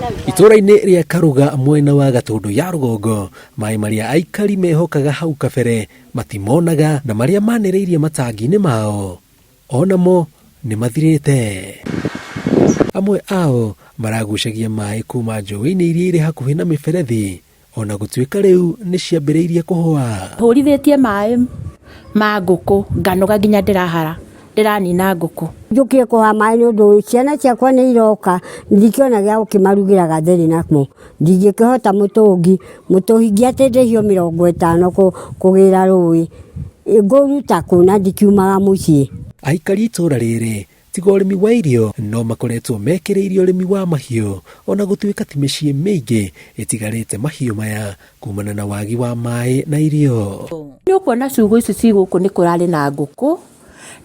Itũũra-inĩ rĩa Karuga mwena wa Gatũndũ ya rũgongo, maĩ marĩa aikari mehokaga hau kabere matimonaga na marĩa manĩrĩirie matangi-inĩ mao onamo nĩ mathirĩte. Amwe ao maragucagia maĩ kuma njũĩ-inĩ iria irĩ hakuhĩ na mĩberethi ona gũtuĩka rĩu nĩ ciambĩrĩirie kũhũa. Hũrithĩtie maĩ ma ngũkũ nganoga nginya ndĩrahara ndĩranina ngũkũ. Njũkire kũhaha maĩ nĩ ũndũ ciana ciakwa nĩ iroka ndikĩona gĩa gũkĩmarugĩra gatheri namo, ndingĩkĩhota mũtũngi, mũtũngi atĩ ndĩhio 50 kũgĩra rũĩ, ngũruta kũ na ndikiumaga mũciĩ. Aikari a itũũra rĩrĩ tiga ũrĩmi wa irio no makoretwo mekĩrĩire ũrĩmi wa mahiũ ona gũtuĩka ti mĩciĩ mĩingĩ ĩtigarĩte mahiũ maya kumana na wagi wa maĩ na irio. Nĩ ũkuona ciugũ ici ci gũkũ nĩ kũrarĩ na ngũkũ,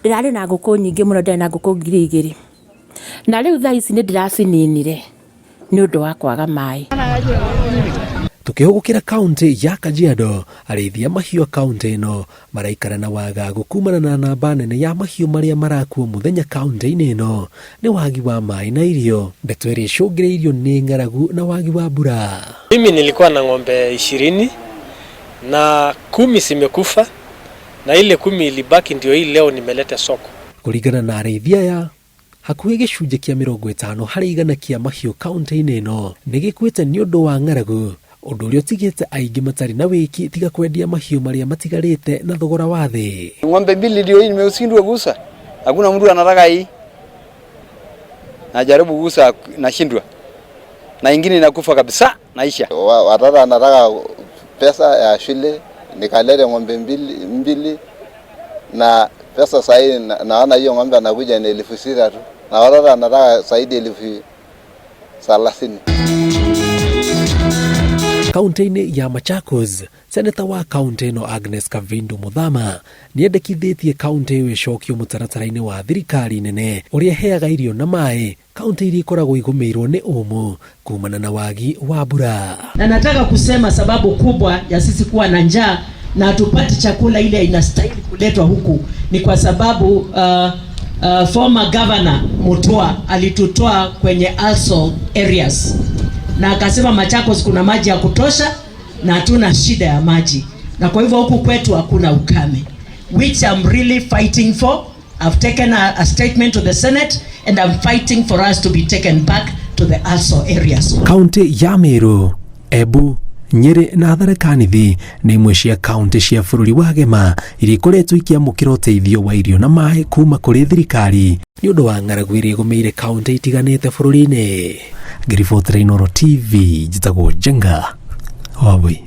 ndĩrarĩ na ngũkũ nyingĩ mũno, ndĩrarĩ na ngũkũ 2000 na rĩu thaa ici nĩ ndĩracininire nĩ ũndũ wa kwaga maĩ. Tukĩhũgũkĩra kaunti ya Kajiado, arĩithi a mahiũ a kaunti ĩno maraikara na wagagu kumana na namba nene ya mahiũ marĩa marakuo mũthenya kaunti-inĩ ĩno nĩ wagi wa maĩ na irio, ndeto ĩrĩa ĩcũngĩrĩirio nĩ ng'aragu na wagi wa mbura. Mimi nilikuwa na ng'ombe 20 na 10 zimekufa na ile 10 ilibaki ndio hii leo nimeleta soko. Kũringana na arĩithi aya, hakuhĩ gĩcunjĩ kĩa 50% kĩa mahiũ kaunti-inĩ ĩno nĩ gĩkuĩte nĩ ũndũ wa ng'aragu, ũndũ ũrĩa ũtigĩte aingĩ matarĩ na wĩki tiga kwendia mahiũ marĩa matigarĩte na thogora wa thĩ. Ng'ombe mbili ndio hii nimeshindwa kuuza. Hakuna mtu anataka hii. Najaribu kuuza, nashindwa. Na ingine inakufa kabisa, naisha. Watoto wanataka pesa ya shule, nikalete ng'ombe mbili, mbili na pesa sahi naona hiyo ng'ombe anakuja ni 6,000 tu, na watoto wanataka zaidi 30,000. Kaunti-inĩ ya Machakos, seneta wa kaunti ĩno Agnes Kavindu Muthama nĩendekithĩtie kaunti ĩyo ĩcokio mũtaratara-inĩ wa thirikari nene ũrĩa ĩheaga irio na maĩ kaunti iria ikoragwo igũmĩirwo nĩ ũmũ kumana na wagi wa mbura. Na nataka kusema sababu kubwa ya sisi kuwa na njaa na hatupati chakula ile inastahili kuletwa huku ni kwa sababu former governor Mutua alitutoa kwenye ALSO areas na akasema Machakos kuna maji ya kutosha na hatuna shida ya maji, na kwa hivyo huku kwetu hakuna ukame, which I'm really fighting for. I've taken a statement to the Senate and I'm fighting for us to be taken back to the ALSO areas. Kaunti ya Meru, Embu, Nyeri na Tharaka Nithi nĩ imwe cia kaunti cia bũrũri wa gema iria ikoretwo ikĩamũkĩra ũteithio wa irio na maĩ kuma kũrĩ thirikari nĩ ũndũ wa ng'aragu iria igũmĩire kaunti itiganĩte bũrũri-inĩ. Ngĩribotera Inooro TV, njĩtagwo Njenga Wambui.